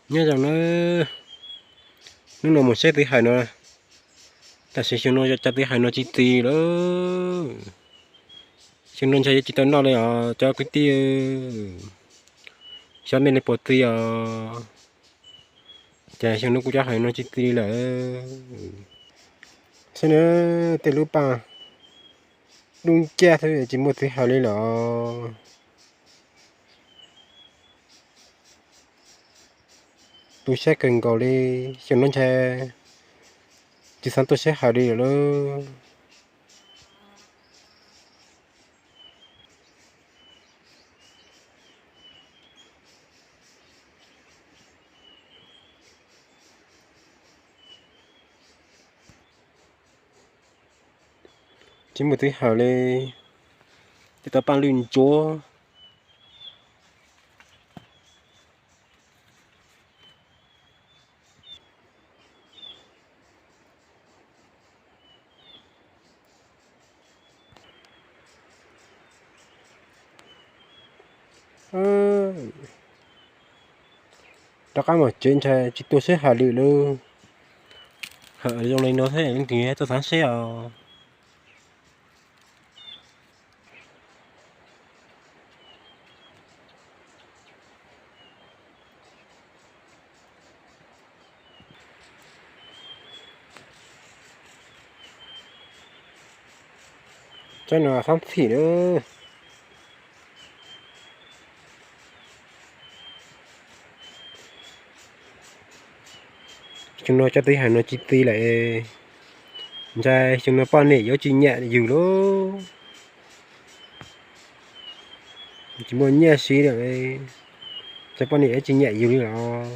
Nyob zoo nawb, hnub no mus saib txiv hawm no, tam sim xyoo no cov txiv hawm no tsis txi lawm. Xyoo no ntshai yuav tsis tau noj li os cov kwv tij, xyov mej li puas txi os. Ces xyoo no kuv cov hawm no tsis txi lawm. Saib na, tej lub paj dub nciab xwb tsis muaj txiv hawm li lawm. Tu siab kawg nkaus li, xyoo no ntshai tsis xav tuaj saib hawm li lawm lauj. Tsis muaj txiv hawm li, tej tau paj lwj ntsuav. Rov qab mus tsev ntshai tsis tuaj saib hawm li lauj. Hawm zoo li no thiab leej twg tuaj xav saib os. Tsob no xab txhim lawm. Xyoo no cov txiv hawm no tsis txi lawm, ntshai xyoo no poj niam yuav tsis nyiam yus lauj. Tsis muaj nyiaj siv lawm, ntshai poj niam yuav tsis nyiam yus li los.